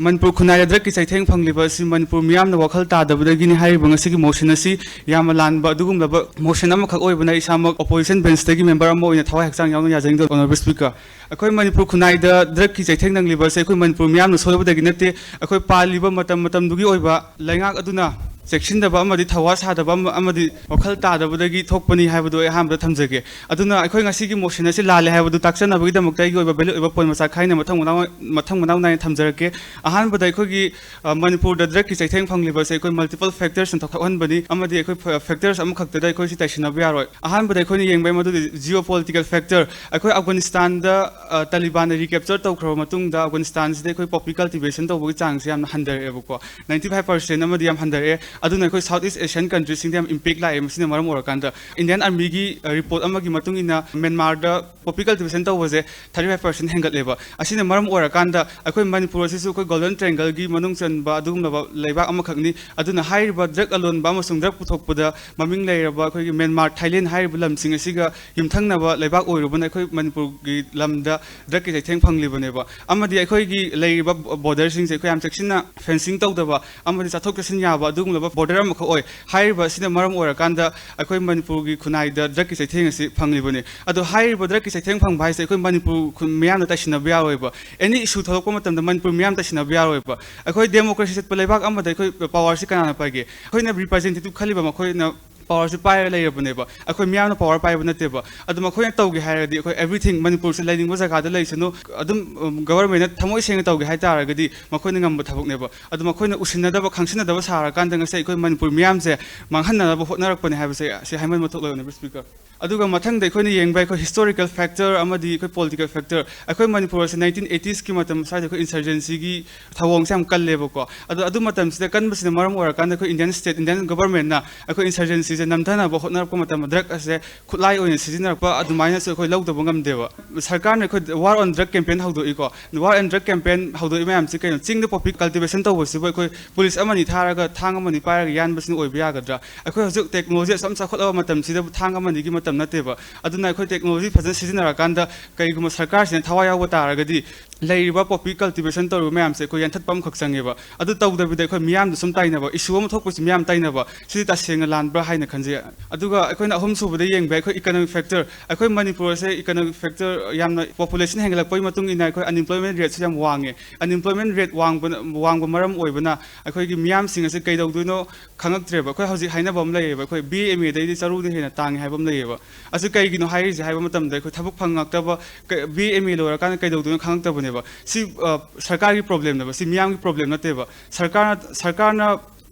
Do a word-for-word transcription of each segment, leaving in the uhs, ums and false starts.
ꯃꯅꯤꯄꯨꯔ ꯈꯨꯟꯅꯥꯏꯗ ꯗ꯭ꯔꯒꯀꯤ ꯆꯩꯊꯦꯡ ꯐꯪꯂꯤꯕ ꯑꯁꯤ ꯃꯅꯤꯄꯨꯔ ꯃꯤꯌꯥꯝꯅ ꯋꯥꯈꯜ ꯇꯥꯗꯕꯗꯒꯤꯅꯤ ꯍꯥꯏꯔꯤꯕ ꯉꯁꯤꯒꯤ ꯃꯣꯁꯟ ꯑꯁꯤ ꯌꯥꯝꯅ ꯂꯥꯟꯕ ꯑꯗꯨꯒꯨꯝꯂꯕ ꯃꯣꯁꯟ ꯑꯃꯈꯛ ꯑꯣꯏꯕꯅ, ꯏꯁꯥꯃꯛ ꯑꯣꯄꯣꯖꯤꯁꯟ ꯕꯦꯟꯁꯇꯒꯤ ꯃꯦꯝꯕꯔ ꯑꯃ ꯑꯣꯏꯅ ꯊꯋꯥꯏ ꯍꯛꯆꯥꯡ ꯌꯥꯎꯅ ꯌꯥꯖꯅꯤꯡꯗꯕ꯫ ꯑꯣꯅꯔꯦꯕꯜ ꯁ꯭ꯄꯤꯀꯔ, ꯑꯩꯈꯣꯏ ꯃꯅꯤꯄꯨꯔ ꯈꯨꯟꯅꯥꯏꯗ ꯗ꯭ꯔꯒꯀꯤ ꯆꯩꯊꯦꯡ ꯅꯪꯂꯤꯕ ꯑꯁꯤ ꯑꯩꯈꯣꯏ ꯃꯅꯤꯄꯨꯔ ꯃꯤꯌꯥꯝꯅ ꯁꯣꯏꯕꯗꯒꯤ ꯅꯠꯇꯦ꯫ ꯑꯩꯈꯣꯏ ꯄꯥꯜꯂꯤꯕ ꯃꯇꯝ ꯃꯇꯝꯗꯨꯒꯤ ꯑꯣꯏꯕ ꯂꯩꯉꯥꯛ ꯑꯗꯨꯅ ꯆꯦꯛꯁꯤꯟꯗꯕ ꯑꯃꯗꯤ ꯊꯧꯋꯥ ꯁꯥꯗꯕ ꯑꯃ-, ꯑꯃꯗꯤ ꯋꯥꯈꯜ ꯇꯥꯗꯕꯗꯒꯤ ꯊꯣꯛꯄꯅꯤ ꯍꯥꯏꯕꯗꯨ ꯑꯩ ꯑꯍꯥꯟꯕꯗ ꯊꯝꯖꯒꯦ꯫ ꯑꯗꯨꯅ ꯑꯩꯈꯣꯏ ꯉꯁꯤꯒꯤ ꯃꯣꯁꯟ ꯑꯁꯤ ꯂꯥꯜꯂꯦ ꯍꯥꯏꯕꯗꯨ ꯇꯥꯛꯆꯅꯕꯒꯤꯗꯃꯛꯇ ꯑꯩꯒꯤ ꯑꯣꯏꯕ ꯚꯦꯂꯤꯗ ꯑꯣꯏꯕ ꯄꯣꯏꯟꯠ ꯃꯆꯥ ꯈꯥꯏꯅ ꯃꯊꯪ ꯃꯅꯥꯎ, ꯃꯊꯪ ꯃꯅꯥꯎ ꯅꯥꯏꯅ ꯊꯝꯖꯔꯛꯀꯦ꯫ ꯑꯍꯥꯟꯕꯗ ꯑꯩꯈꯣꯏꯒꯤ, ꯑ, ꯃꯅꯤꯄꯨꯔꯗ ꯗ꯭ꯔꯒꯀꯤ ꯆꯩꯊꯦꯡ ꯐꯪꯂꯤꯕꯁꯦ ꯑꯩꯈꯣꯏ ꯃꯜꯇꯤꯄꯜ ꯐꯦꯛꯇꯔꯁꯤꯡ ꯊꯣꯛꯍꯟꯕꯅꯤ, ꯑꯃꯗꯤ ꯑꯩꯈꯣꯏ ꯐꯦ-, ꯐꯦꯛꯇꯔꯁ ꯑꯃꯈꯛꯇꯗ ꯑꯩꯈꯣꯏ ꯁꯤ ꯇꯥꯏꯁꯤꯟꯅꯕ ꯌꯥꯔꯣꯏ꯫ ꯑꯍꯥꯟꯕꯗ ꯑꯩꯈꯣꯏꯅ ꯌꯦꯡꯕ ꯃꯗꯨꯗꯤ ꯖꯤꯑꯣ ꯄꯣꯂꯤꯇꯤꯀꯦꯜ ꯐꯦꯛꯇꯔ꯫ ꯑꯩꯈꯣꯏ ꯑꯐꯒꯥꯅꯤꯁꯇꯥꯟꯗ, ꯑ, ꯇꯥꯂꯤꯕꯥꯟꯅ ꯔꯤꯀꯦꯞꯆꯔ ꯇꯧꯈ꯭ꯔꯕ ꯃꯇꯨꯡꯗ ꯑꯐꯒꯥꯅꯤꯁꯇꯥꯟꯁꯤꯗ ꯑꯩꯈꯣꯏ ꯄꯣꯄꯤ ꯀꯜꯇꯤꯚꯦꯁꯟ ꯇꯧꯕꯒꯤ ꯆꯥꯡꯁꯦ ꯌꯥꯝꯅ ꯍꯟꯊꯔꯛꯑꯦꯕꯀꯣ꯫ ꯅꯥꯏꯟꯇꯤ ꯐꯥꯏꯚ ꯄꯥꯔꯁꯦꯟ ꯑꯃꯗꯤ ꯌꯥꯝ ꯍꯟꯊꯔꯛꯑꯦ꯫ ꯑꯗꯨꯅ ꯑꯩꯈꯣꯏ ꯁꯥꯎꯠ ꯏꯁ ꯑꯦꯁꯤꯌꯥꯟ ꯀꯟꯇ꯭ꯔꯤꯁꯤꯡꯗ ꯌꯥꯝ ꯏꯝꯄꯦꯛ ꯂꯥꯛꯑꯦ꯫ ꯃꯁꯤꯅ ꯃꯔꯝ ꯑꯣꯏꯔꯀꯥꯟꯗ ꯏꯟꯗꯤꯌꯥꯟ ꯑꯥꯔꯃꯤꯒꯤ, ꯑ, ꯔꯤꯄꯣꯔꯠ ꯑꯃꯒꯤ ꯃꯇꯨꯡ ꯏꯟꯅ ꯃ꯭ꯌꯥꯟꯃꯥꯔꯗ ꯄꯣꯄꯤ ꯀꯜꯇꯤꯚꯦꯁꯟ ꯇꯧꯕꯁꯦ ꯊꯥꯔꯇꯤ ꯐꯥꯏꯚ ꯄꯥꯔꯁꯦꯟ ꯍꯦꯟꯒꯠꯂꯦꯕ꯫ ꯑꯁꯤꯅ ꯃꯔꯝ ꯑꯣꯏꯔꯀꯥꯟꯗ ꯑꯩꯈꯣꯏ ꯃꯅꯤꯄꯨꯔ ꯑꯁꯤꯁꯨ ꯑꯩꯈꯣꯏ ꯒꯣꯜꯗꯟ ꯇ꯭ꯔꯥꯏꯡꯒꯜꯒꯤ ꯃꯅꯨꯡ ꯆꯟꯕ ꯑꯗꯨꯒꯨꯝꯂꯕ ꯂꯩꯕꯥꯛ ꯑꯃꯈꯛꯅꯤ꯫ ꯑꯗꯨꯅ ꯍꯥꯏꯔꯤꯕ ꯗ꯭ꯔꯒ ꯑꯂꯣꯟꯕ ꯑꯃꯁꯨꯡ ꯗ꯭ꯔꯒ ꯄꯨꯊꯣꯛꯄꯗ ꯃꯃꯤꯡ ꯂꯩꯔꯕ ꯑꯩꯈꯣꯏꯒꯤ ꯃ꯭ꯌꯥꯟꯃꯥꯔ, ꯊꯥꯏꯂꯦꯟ ꯍꯥꯏꯔꯤꯕ ꯂꯝꯁꯤꯡ ꯑꯁꯤꯒ ꯌꯨꯝꯊꯪꯅꯕ ꯂꯩꯕꯥꯛ ꯑꯣꯏꯔꯨꯕꯅ ꯑꯩꯈꯣꯏ ꯃꯅꯤꯄꯨꯔꯒꯤ ꯂꯝꯗ ꯗ꯭ꯔꯒꯀꯤ ꯆꯩꯊꯦꯡ ꯐꯪꯂꯤꯕꯅꯦꯕ꯫ ꯑꯃꯗꯤ ꯑꯩꯈꯣꯏꯒꯤ ꯂꯩꯔꯤꯕ ꯕꯣꯔꯗꯔꯁꯤꯡꯁꯦ ꯑꯩꯈꯣꯏ ꯌꯥꯝ ꯆꯦꯛꯁꯤꯟꯅ ꯐꯦꯟꯁꯤꯡ ꯇꯧꯗꯕ ꯑꯃꯗꯤ ꯆꯠꯊꯣꯛ ꯆꯠꯁꯤꯟ ꯌꯥꯕ ꯑꯗꯨꯒꯨꯝꯂꯕ ꯕꯣꯔꯗꯔ ꯑꯃꯈꯛ ꯑꯣꯏ꯫ ꯍꯥꯏꯔꯤꯕ ꯑꯁꯤꯅ ꯃꯔꯝ ꯑꯣꯏꯔꯀꯥꯟꯗ ꯑꯩꯈꯣꯏ ꯃꯅꯤꯄꯨꯔꯒꯤ ꯈꯨꯟꯅꯥꯏꯗ ꯗ꯭ꯔꯒꯀꯤ ꯆꯩꯊꯦꯡ ꯑꯁꯤ ꯐꯪꯂꯤꯕꯅꯤ꯫ ꯑꯗꯣ ꯍꯥꯏꯔꯤꯕ ꯗ꯭ꯔꯒꯀꯤ ꯆꯩꯊꯦꯡ ꯐꯪꯕ ꯍꯥꯏꯁꯦ ꯑꯩꯈꯣꯏ ꯃꯅꯤꯄꯨꯔ ꯈꯨꯟ ꯃꯤꯌꯥꯝꯅ ꯇꯥꯏꯁꯤꯟꯅꯕ ꯌꯥꯔꯣꯏꯕ꯫ ꯑꯦꯅꯤ ꯏꯁꯨ ꯊꯣꯛꯂꯛꯄ ꯃꯇꯝꯗ ꯃꯅꯤꯄꯨꯔ ꯃꯤꯌꯥꯝ ꯇꯥꯏꯁꯤꯟꯅꯕ ꯌꯥꯔꯣꯏꯕ꯫ ꯑꯩꯈꯣꯏ ꯗꯦꯃꯣꯀ꯭ꯔꯦꯁꯤ ꯆꯠꯄ ꯂꯩꯕꯥꯛ ꯑꯃꯗ ꯑꯩꯈꯣꯏ ꯄꯋꯥꯔꯁꯤ ꯀꯅꯥꯅ ꯄꯥꯏꯒꯦ? ꯑꯩꯈꯣꯏꯅ ꯔꯤꯄ꯭ꯔꯖꯦꯟꯇꯦꯇꯤꯚ ꯈꯜꯂꯤꯕ ꯃꯈꯣꯏꯅ ꯄꯋꯥꯔꯁꯤ ꯄꯥꯏꯔ ꯂꯩꯔꯕꯅꯦꯕ꯫ ꯑꯩꯈꯣꯏ ꯃꯤꯌꯥꯝꯅ ꯄꯋꯥꯔ ꯄꯥꯏꯕ ꯅꯠꯇꯦꯕ꯫ ꯑꯗꯣ ꯃꯈꯣꯏꯅ ꯇꯧꯒꯦ ꯍꯥꯏꯔꯗꯤ ꯑꯩꯈꯣꯏ ꯑꯦꯚ꯭ꯔꯤꯊꯤꯡ ꯃꯅꯤꯄꯨꯔꯁꯦ ꯂꯩꯅꯤꯡꯕ ꯖꯒꯥꯗ ꯂꯩꯁꯅꯨ, ꯑꯗꯨꯝ, ꯎꯝ, ꯒꯚꯔꯟꯃꯦꯟꯅ ꯊꯃꯣꯏ ꯁꯦꯡꯅ ꯇꯧꯒꯦ ꯍꯥꯏ ꯇꯥꯔꯒꯗꯤ ꯃꯈꯣꯏꯅ ꯉꯝꯕ ꯊꯕꯛꯅꯦꯕ꯫ ꯑꯗꯣ ꯃꯈꯣꯏꯅ ꯎꯁꯤꯟꯅꯗꯕ, ꯈꯪꯁꯤꯟꯅꯗꯕ ꯁꯥꯔꯀꯥꯟꯗ ꯉꯁꯤ ꯑꯩꯈꯣꯏ ꯃꯅꯤꯄꯨꯔ ꯃꯤꯌꯥꯝꯁꯦ ꯃꯥꯡꯍꯟꯅꯅꯕ ꯍꯣꯠꯅꯔꯛꯄꯅꯦ ꯍꯥꯏꯕꯁꯦ ꯁꯤ ꯍꯥꯏꯃꯟꯕ ꯊꯣꯛꯂꯣꯏ, ꯑꯣꯅꯔꯦꯕꯜ ꯁ꯭ꯄꯤꯀꯔ꯫ ꯑꯗꯨꯒ ꯃꯊꯪꯗ ꯑꯩꯈꯣꯏꯅ ꯌꯦꯡꯕ ꯑꯩꯈꯣꯏ ꯍꯤꯁꯇꯣꯔꯤꯀꯦꯜ ꯐꯦꯛꯇꯔ ꯑꯃꯗꯤ ꯑꯩꯈꯣꯏ ꯄꯣꯂꯤꯇꯤꯀꯦꯜ ꯐꯦꯛꯇꯔ꯫ ꯑꯩꯈꯣꯏ ꯃꯅꯤꯄꯨꯔ ꯑꯁꯤ ꯅꯥꯏꯟꯇꯤꯟ ꯑꯩꯠꯇꯤꯁꯀꯤ ꯃꯇꯝ ꯁ꯭ꯋꯥꯏꯗ ꯑꯩꯈꯣꯏ ꯏꯟꯁꯔꯖꯦꯟꯁꯤꯒꯤ ꯊꯧꯑꯣꯡꯁꯦ ꯌꯥꯝ ꯀꯜꯂꯦꯕꯀꯣ꯫ ꯑꯗꯣ ꯑꯗꯨ ꯃꯇꯝꯁꯤꯗ ꯀꯟꯕꯁꯤꯅ ꯃꯔꯝ ꯑꯣꯏꯔꯀꯥꯟꯗ ꯑꯩꯈꯣꯏ ꯏꯟꯗꯤꯌꯟ ꯁ꯭ꯇꯦꯠ, ꯏꯟꯗꯤꯌꯟ ꯒꯚꯔꯟꯃꯦꯟꯠꯅ ꯑꯩꯈꯣꯏ ꯏꯟꯁꯔꯖꯦꯟꯁꯤꯁꯦ ꯅꯝꯊꯅꯕ ꯍꯣꯠꯅꯔꯛꯄ ꯃꯇꯝꯗ ꯗ꯭ꯔꯒ ꯑꯁꯦ ꯈꯨꯠꯂꯥꯏ ꯑꯣꯏꯅ ꯁꯤꯖꯤꯟꯅꯔꯛꯄ ꯑꯗꯨꯃꯥꯏꯅꯁꯨ ꯑꯩꯈꯣꯏ ꯂꯧꯗꯕ ꯉꯝꯗꯦꯕ꯫ ꯁꯔꯀꯥꯔꯅ ꯑꯩꯈꯣꯏ War on Drug campaign ꯍꯧꯗꯣꯛꯏꯀꯣ꯫ War on Drug campaign ꯍꯧꯗꯣꯛꯏ ꯃꯌꯥꯝꯁꯤ ꯀꯩꯅꯣ? ꯆꯤꯡꯗ ꯄꯣꯄꯤ ꯀꯜꯇꯤꯚꯦꯁꯟ ꯇꯧꯕꯁꯤꯕꯨ ꯑꯩꯈꯣꯏ ꯄꯨꯂꯤꯁ ꯑꯃꯅꯤ ꯊꯥꯔꯒ ꯊꯥꯡ ꯑꯃꯅꯤ ꯄꯥꯏꯔꯒ ꯌꯥꯟꯕꯁꯤꯅ ꯑꯣꯏꯕ ꯌꯥꯒꯗ꯭ꯔꯥ? ꯑꯩꯈꯣꯏ ꯍꯧꯖꯤꯛ ꯇꯦꯛꯅꯣꯂꯣꯖꯤ ꯑꯁꯨꯛ ꯆꯥꯎꯈꯠꯂꯕ ꯃꯇꯝꯁꯤꯗꯕꯨ ꯊꯥꯡ ꯑꯃꯅꯤꯒꯤ ꯃꯇꯝ ꯅꯠꯇꯦꯕ꯫ ꯑꯗꯨꯅ ꯑꯩꯈꯣꯏ ꯇꯦꯛꯅꯣꯂꯣꯖꯤ ꯐꯖꯅ ꯁꯤꯖꯤꯟꯅꯔꯀꯥꯟꯗ ꯀꯔꯤꯒꯨꯝꯕ ꯁꯔꯀꯥꯔꯁꯤꯅ ꯊꯋꯥꯏ ꯌꯥꯎꯕ ꯇꯥꯔꯒꯗꯤ ꯂꯩꯔꯤꯕ poppy cultivation ꯇꯧꯔꯤꯕ ꯃꯌꯥꯝꯁꯦ ꯑꯩꯈꯣꯏ ꯌꯥꯟꯊꯠꯄ ꯑꯃꯈꯛ ꯆꯪꯉꯦꯕ꯫ ꯑꯗꯨ ꯇꯧꯗꯕꯤꯗ ꯑꯩꯈꯣꯏ ꯃꯤꯌꯥꯝꯗ ꯁꯨꯝ ꯇꯥꯏꯅꯕ, issue ꯑꯃ ꯊꯣꯛꯄꯁꯤ ꯃꯤꯌꯥꯝ ꯇꯥꯏꯅꯕ, ꯁꯤꯗꯤ ꯇꯁꯦꯡꯅ ꯂꯥꯟꯕ꯭ꯔꯥ ꯍꯥꯏꯅ ꯈꯟꯖꯩ꯫ ꯑꯗꯨꯒ ꯑꯩꯈꯣꯏꯅ ꯑꯍꯨꯝꯁꯨꯕꯗ ꯌꯦꯡꯕ ꯑꯩꯈꯣꯏ economic factor, ꯑꯩꯈꯣꯏ ꯃꯅꯤꯄꯨꯔ ꯑꯁꯦ economic factor ꯌꯥꯝꯅ population ꯍꯦꯟꯒꯠꯂꯛꯄꯒꯤ ꯃꯇꯨꯡ ꯏꯟꯅ ꯑꯩꯈꯣꯏ unemployment rateꯁꯨ ꯌꯥꯝ ꯋꯥꯡꯉꯦ꯫ Unemployment rate ꯋꯥꯡꯕꯅ, ꯋꯥꯡꯕ ꯃꯔꯝ ꯑꯣꯏꯕꯅ ꯑꯩꯈꯣꯏꯒꯤ ꯃꯤꯌꯥꯝꯁꯤꯡ ꯑꯁꯦ ꯀꯩꯗꯧꯗꯣꯏꯅꯣ ꯈꯪꯉꯛꯇ꯭ꯔꯦꯕ꯫ ꯑꯩꯈꯣꯏ ꯍꯧꯖꯤꯛ ꯍꯥꯏꯅꯕ ꯑꯃ ꯂꯩꯌꯦꯕ, ꯑꯩꯈꯣꯏ B A M Aꯗꯩꯗꯤ ꯆꯔꯨꯅ ꯍꯦꯟꯅ ꯇꯥꯡꯉꯦ ꯍꯥꯏꯕ ꯑꯃ ꯂꯩꯌꯦꯕ꯫ ꯑꯁꯤ ꯀꯩꯒꯤꯅꯣ ꯍꯥꯏꯔꯤꯁꯦ ꯍꯥꯏꯕ ꯃꯇꯝꯗ ꯑꯩꯈꯣꯏ ꯊꯕꯛ ꯐꯪꯉꯛꯇꯕ, ꯀ-, B A M A ꯂꯣꯏꯔꯀꯥꯟꯗ ꯀꯩꯗꯧꯗꯣꯏꯅꯣ ꯈꯪꯉꯛꯇꯕꯅꯦꯕ꯫ ꯁꯤ, ꯑ, ꯁꯔꯀꯥꯔꯒꯤ problemꯅꯦꯕ, ꯁꯤ ꯃꯤꯌꯥꯝꯒꯤ problem ꯅꯠꯇꯦꯕ꯫ ꯁꯔꯀꯥꯔꯅ, ꯁꯔꯀꯥꯔꯅ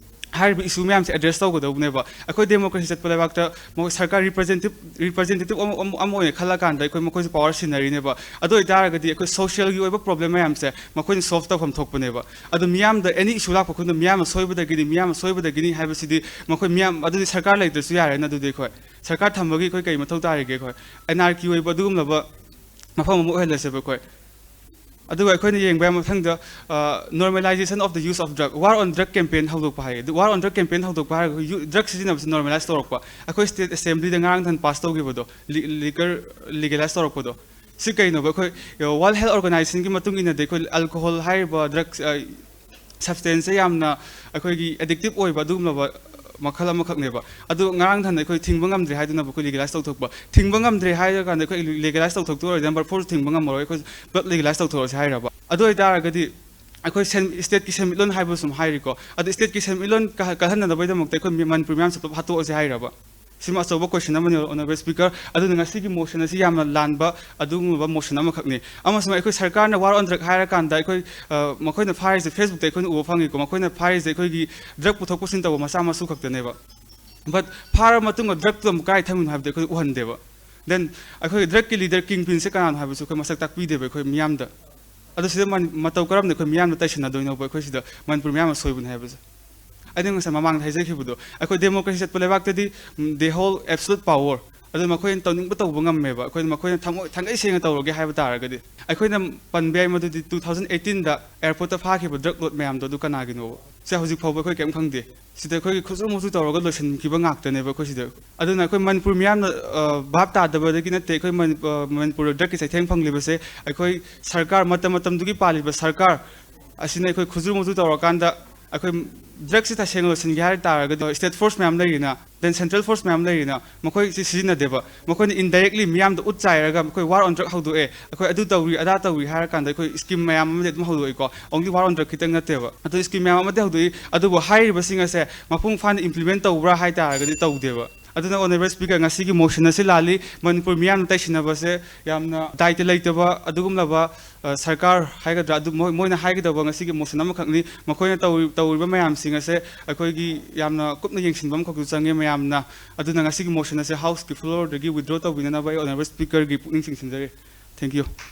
ꯍꯥꯏꯔꯤꯕ issue ꯃꯌꯥꯝꯁꯦ address ꯇꯧꯒꯗꯧꯕꯅꯦꯕ꯫ ꯑꯩꯈꯣꯏ democracy ꯆꯠꯄ ꯂꯩꯕꯥꯛꯇ ꯃꯣꯏ ꯁꯔꯀꯥꯔ representative, representative ꯑꯃ, ꯑꯃ, ꯑꯃ ꯑꯣꯏꯅ ꯈꯜꯂꯀꯥꯟꯗ ꯑꯩꯈꯣꯏ ꯃꯈꯣꯏꯁꯦ power ꯁꯤꯟꯅꯔꯤꯅꯦꯕ꯫ ꯑꯗꯨ ꯑꯣꯏꯇꯥꯔꯒꯗꯤ ꯑꯩꯈꯣꯏ socialꯒꯤ ꯑꯣꯏꯕ problem ꯃꯌꯥꯝꯁꯦ ꯃꯈꯣꯏꯅ solve ꯇꯧꯐꯝ ꯊꯣꯛꯄꯅꯦꯕ꯫ ꯑꯗꯣ ꯃꯤꯌꯥꯝꯗ any issue ꯂꯥꯛꯄ ꯈꯨꯗꯤꯡꯗ ꯃꯤꯌꯥꯝꯅ ꯁꯣꯏꯕꯗꯒꯤꯅꯤ, ꯃꯤꯌꯥꯝꯅ ꯁꯣꯏꯕꯗꯒꯤꯅꯤ ꯍꯥꯏꯕꯁꯤꯗꯤ ꯃꯈꯣꯏ ꯃꯤꯌꯥꯝ, ꯑꯗꯨꯗꯤ ꯁꯔꯀꯥꯔ ꯂꯩꯇ꯭ꯔꯁꯨ ꯌꯥꯔꯦꯅ꯫ ꯑꯗꯨꯗꯤ ꯑꯩꯈꯣꯏ ꯁꯔꯀꯥꯔ ꯊꯝꯕꯒꯤ ꯑꯩꯈꯣꯏ ꯀꯩ ꯃꯊꯧ ꯇꯥꯔꯤꯒꯦ? ꯑꯩꯈꯣꯏ anarchy ꯑꯣꯏꯕ ꯑꯗꯨꯒꯨꯝꯂꯕ ꯃꯐꯝ ꯑꯃ ꯑꯣꯏꯍꯜꯂꯁꯦꯕ ꯑꯩꯈꯣꯏ꯫ ꯑꯗꯨꯒ ꯑꯩꯈꯣꯏꯅ ꯌꯦꯡꯕ ꯌꯥꯕ ꯃꯊꯪꯗ, ꯑ, normalization of the use of drug, war on drug campaign ꯍꯧꯗꯣꯛꯄ ꯍꯥꯏꯌꯦ꯫ ꯑꯗꯨ war on drug campaign ꯍꯧꯗꯣꯛꯄ ꯍꯥꯏꯔꯒ ꯌꯨ-, drug ꯁꯤꯖꯤꯟꯅꯕꯁꯤ normalize ꯇꯧꯔꯛꯄ꯫ ꯑꯩꯈꯣꯏ state assemblyꯗ ꯉꯔꯥꯡ ꯅꯍꯥꯟ pass ꯇꯧꯈꯤꯕꯗꯣ, li-, liquor legalize ꯇꯧꯔꯛꯄꯗꯣ, ꯁꯤ ꯀꯩꯅꯣꯕ? ꯑꯩꯈꯣꯏ, ꯑ, World Health Organizationꯒꯤ ꯃꯇꯨꯡ ꯏꯟꯅꯗꯤ ꯑꯩꯈꯣꯏ alcohol ꯍꯥꯏꯔꯤꯕ drug, ꯑ, substanceꯁꯦ ꯌꯥꯝꯅ ꯑꯩꯈꯣꯏꯒꯤ addictive ꯑꯣꯏꯕ ꯑꯗꯨꯒꯨꯝꯂꯕ ꯃꯈꯜ ꯑꯃꯈꯛꯅꯦꯕ꯫ ꯑꯗꯨ ꯉꯔꯥꯡ ꯅꯍꯥꯟ ꯑꯩꯈꯣꯏ ꯊꯤꯡꯕ ꯉꯝꯗ꯭ꯔꯦ ꯍꯥꯏꯗꯨꯅꯕꯨ ꯑꯩꯈꯣꯏ legalize ꯇꯧꯊꯣꯛꯄ, ꯊꯤꯡꯕ ꯉꯝꯗ꯭ꯔꯦ ꯍꯥꯏꯔꯀꯥꯟꯗ ꯑꯩꯈꯣꯏ legalize ꯇꯧꯊꯣꯛꯇꯣꯏ ꯑꯣꯏꯔꯗꯤ number fourꯁꯨ ꯊꯤꯡꯕ ꯉꯝꯃꯔꯣꯏ, ꯑꯩꯈꯣꯏ ꯄꯨꯂꯞ legalize ꯇꯧꯊꯣꯛꯑꯁꯤ ꯍꯥꯏꯔꯕ? ꯑꯗꯨ ꯑꯣꯏꯇꯥꯔꯒꯗꯤ ꯑꯩꯈꯣꯏ ꯁꯦꯟ-, stateꯀꯤ ꯁꯦꯟꯃꯤꯠꯂꯣꯟ ꯍꯥꯏꯕ ꯁꯨꯝ ꯍꯥꯏꯔꯤꯀꯣ, ꯑꯗꯨ stateꯀꯤ ꯁꯦꯟꯃꯤꯠꯂꯣꯟ ꯀ-, ꯀꯜꯍꯟꯅꯕꯒꯤꯗꯃꯛꯇ ꯑꯩꯈꯣꯏ ꯃꯤ-, ꯃꯅꯤꯄꯨꯔ ꯃꯤꯌꯥꯝꯁꯦ ꯄꯨꯂꯞ ꯍꯥꯠꯇꯣꯛꯑꯁꯤ ꯍꯥꯏꯔꯕ? ꯁꯤꯃ ꯑꯆꯧꯕ question ꯑꯃꯅꯤ, Honourable Speaker꯫ ꯑꯗꯨꯅ ꯉꯁꯤꯒꯤ motion ꯑꯁꯤ ꯌꯥꯝꯅ ꯂꯥꯟꯕ ꯑꯗꯨꯒꯨꯝꯂꯕ motion ꯑꯃꯈꯛꯅꯤ꯫ ꯑꯃꯁꯨꯡ ꯑꯩꯈꯣꯏ ꯁꯔꯀꯥꯔꯅ war on drug ꯍꯥꯏꯔꯀꯥꯟꯗ ꯑꯩꯈꯣꯏ, ꯑ, ꯃꯈꯣꯏꯅ ꯐꯥꯔꯤꯁꯦ Facebookꯇ ꯑꯩꯈꯣꯏꯅ ꯎꯕ ꯐꯪꯉꯤꯀꯣ, ꯃꯈꯣꯏꯅ ꯐꯥꯔꯤꯁꯦ ꯑꯩꯈꯣꯏꯒꯤ drug ꯄꯨꯊꯣꯛ ꯄꯨꯁꯤꯟ ꯇꯧꯕ ꯃꯆꯥ ꯃꯁꯨ ꯈꯛꯇꯅꯦꯕ꯫ But ꯐꯥꯔꯕ ꯃꯇꯨꯡꯗ drugꯇꯨ ꯑꯃꯨꯛ ꯀꯥꯏ ꯊꯝꯃꯤꯅꯣ ꯍꯥꯏꯕꯗꯤ ꯑꯩꯈꯣꯏ ꯎꯍꯟꯗꯦꯕ꯫ Then ꯑꯩꯈꯣꯏꯒꯤ drugꯀꯤ leader, kingpinꯁꯦ ꯀꯅꯥꯅꯣ ꯍꯥꯏꯕꯁꯨ ꯑꯩꯈꯣꯏ ꯃꯁꯛ ꯇꯥꯛꯄꯤꯗꯦꯕ ꯑꯩꯈꯣꯏ ꯃꯤꯌꯥꯝꯗ꯫ ꯑꯗꯣ ꯁꯤꯗ ꯃꯅꯤ-, ꯃꯇꯧ ꯀꯔꯝꯅ ꯑꯩꯈꯣꯏ ꯃꯤꯌꯥꯝꯅ ꯇꯩꯁꯟꯅꯗꯣꯏꯅꯣꯕ ꯑꯩꯈꯣꯏ ꯁꯤꯗ ꯃꯅꯤꯄꯨꯔ ꯃꯤꯌꯥꯝꯅ ꯁꯣꯏꯕꯅꯦ ꯍꯥꯏꯕꯁꯦ? ꯑꯩꯅ ꯉꯁꯥꯏ ꯃꯃꯥꯡꯗ ꯍꯥꯏꯖꯈꯤꯕꯗꯣ, ꯑꯩꯈꯣꯏ democracy ꯆꯠꯄ ꯂꯩꯕꯥꯛꯇꯗꯤ, ꯎꯝ, they hold absolute power꯫ ꯑꯗꯨ ꯃꯈꯣꯏꯅ ꯇꯧꯅꯤꯡꯕ ꯇꯧꯕ ꯉꯝꯃꯦꯕ꯫ ꯑꯩꯈꯣꯏꯅ ꯃꯈꯣꯏꯅ ꯊꯃꯣꯏ ꯊꯥꯡꯒꯩ ꯁꯦꯡꯅ ꯇꯧꯔꯒꯦ ꯍꯥꯏꯕ ꯇꯥꯔꯒꯗꯤ꯫ ꯑꯩꯈꯣꯏꯅ ꯄꯟꯕ ꯌꯥꯏ ꯃꯗꯨꯗꯤ two thousand eighteen ꯗ airport ꯇ ꯐꯥꯈꯤꯕ drug lord ꯃꯌꯥꯝꯗꯣ ꯑꯗꯨ ꯀꯅꯥꯒꯤꯅꯣꯕ? ꯁꯦ ꯍꯧꯖꯤꯛ ꯐꯥꯎꯕ ꯑꯩꯈꯣꯏ ꯀꯔꯤꯝ ꯈꯪꯗꯦ꯫ ꯁꯤꯗ ꯑꯩꯈꯣꯏꯒꯤ ꯈꯨꯠꯁꯨ ꯃꯨꯠꯁꯨ ꯇꯧꯔꯒ ꯂꯣꯏꯁꯤꯟꯈꯤꯕ ꯉꯥꯛꯇꯅꯦꯕ ꯑꯩꯈꯣꯏ ꯁꯤꯗ꯫ ꯑꯗꯨꯅ ꯑꯩꯈꯣꯏ ꯃꯅꯤꯄꯨꯔ ꯃꯤꯌꯥꯝꯅ, ꯑ, ꯚꯥꯞ ꯇꯥꯗꯕꯗꯒꯤ ꯅꯠꯇꯦ꯫ ꯑꯩꯈꯣꯏ ꯃꯅꯤ-, ꯑ, ꯃꯅꯤꯄꯨꯔꯗ drug ꯀꯤ ꯆꯩꯊꯦꯡ ꯐꯪꯂꯤꯕꯁꯦ ꯑꯩꯈꯣꯏ ꯁꯔꯀꯥꯔ, ꯃꯇꯝ ꯃꯇꯝꯗꯨꯒꯤ ꯄꯥꯜꯂꯤꯕ ꯁꯔꯀꯥꯔ ꯑꯁꯤꯅ ꯑꯩꯈꯣꯏ ꯈꯨꯠꯁꯨ ꯃꯨꯠꯁꯨ ꯇꯧꯔꯀꯥꯟꯗ ꯑꯩꯈꯣꯏ drug ꯁꯤ ꯇꯁꯦꯡꯅ ꯂꯣꯏꯁꯤꯟꯒꯦ ꯍꯥꯏ ꯇꯥꯔꯒꯗꯤ state force ꯃꯌꯥꯝ ꯂꯩꯔꯤꯅ, then central force ꯃꯌꯥꯝ ꯂꯩꯔꯤꯅ, ꯃꯈꯣꯏꯁꯤ ꯁꯤꯖꯤꯟꯅꯗꯦꯕ꯫ ꯃꯈꯣꯏꯅ indirectly ꯃꯤꯌꯥꯝꯗ ꯎꯠ ꯆꯥꯏꯔꯒ ꯑꯩꯈꯣꯏ war on drug ꯍꯧꯗꯣꯛꯑꯦ, ꯑꯩꯈꯣꯏ ꯑꯗꯨ ꯇꯧꯔꯤ ꯑꯗꯥ ꯇꯧꯔꯤ ꯍꯥꯏꯔ ꯀꯥꯟꯗ ꯑꯩꯈꯣꯏ scheme ꯃꯌꯥꯝ ꯑꯃꯗꯤ ꯑꯗꯨꯝ ꯍꯧꯗꯣꯛꯏꯀꯣ꯫ Only war on drug ꯈꯤꯇꯪ ꯅꯠꯇꯦꯕ꯫ ꯑꯗꯨ scheme ꯃꯌꯥꯝ ꯑꯃꯗꯤ ꯍꯧꯗꯣꯛꯏ, ꯑꯗꯨꯕꯨ ꯍꯥꯏꯔꯤꯕꯁꯤꯡ ꯑꯁꯦ ꯃꯄꯨꯡ ꯐꯥꯅ implement ꯇꯧꯕ꯭ꯔꯥ ꯍꯥꯏ ꯇꯥꯔꯒꯗꯤ ꯇꯧꯗꯦꯕ꯫ ꯑꯗꯨꯅ Honourable Speaker, ꯉꯁꯤꯒꯤ motion ꯑꯁꯤ ꯂꯥꯜꯂꯤ꯫ ꯃꯅꯤꯄꯨꯔ ꯃꯤꯌꯥꯝꯅ ꯇꯩꯁꯤꯟꯅꯕꯁꯦ ꯌꯥꯝꯅ ꯗꯥꯏꯇ ꯂꯩꯇꯕ ꯑꯗꯨꯒꯨꯝꯂꯕ, ꯑ, ꯁꯔꯀꯥꯔ ꯍꯥꯏꯒꯗ꯭ꯔꯥ, ꯑꯗꯨ ꯃꯣꯏ-, ꯃꯣꯏꯅ ꯍꯥꯏꯒꯗꯕ ꯉꯁꯤꯒꯤ motion ꯑꯃꯈꯛꯅꯤ꯫ ꯃꯈꯣꯏꯅ ꯇꯧꯔꯤ-, ꯇꯧꯔꯤꯕ ꯃꯌꯥꯝꯁꯤꯡ ꯑꯁꯦ ꯑꯩꯈꯣꯏꯒꯤ ꯌꯥꯝꯅ ꯀꯨꯞꯅ ꯌꯦꯡꯁꯤꯟꯕ ꯑꯃꯈꯛꯁꯨ ꯆꯪꯉꯦ ꯃꯌꯥꯝꯅ꯫ ꯑꯗꯨꯅ ꯉꯁꯤꯒꯤ motion ꯑꯁꯦ House ꯀꯤ floor ꯗꯒꯤ withdraw ꯇꯧꯕꯤꯅꯅꯕ ꯑꯩ Honourable Speaker ꯒꯤ ꯄꯨꯛꯅꯤꯡ ꯆꯤꯡꯁꯤꯟꯖꯔꯤ꯫ Thank you꯫